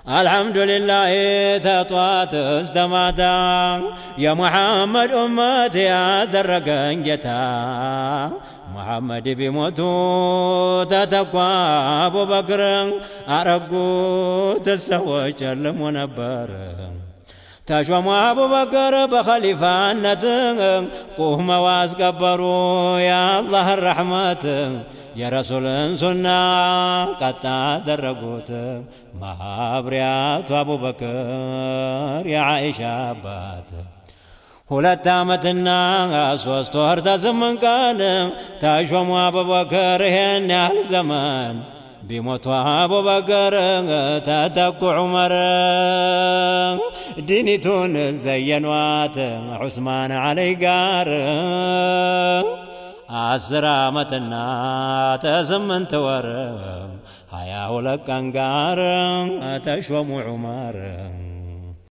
አልሐምዱሊላህ ተጧት እስከ ማታ የሙሐመድ ኡመት ያደረገን ጌታ። ሙሐመድ ቢሞቱ ተተኳ አቡበክር፣ አረጉት ሰዎች ጨልሞ ነበር። ተሾሙ አቡበክር በኸሊፋነት፣ ቁመው አስከበሩ የአላህን ረሕመት። የረሱልን ሱና ቀጥ አደረጉት። ማብሪያቱ አቡበክር የዓኢሻ አባት 2 ዓመትና 3 ወር ተ8 ቀን ተሾሙ አቡበክር። ይሄን ያህል ዘመን ቢሞቱ አቡበክር ተተኩ ዑመር፣ ዲኒቱን ዘየኗት ዑስማን ዓለይ ጋር። 10 ዓመትና ተ8 ወር 22 ቀን ጋር ተሾሙ ዑመር።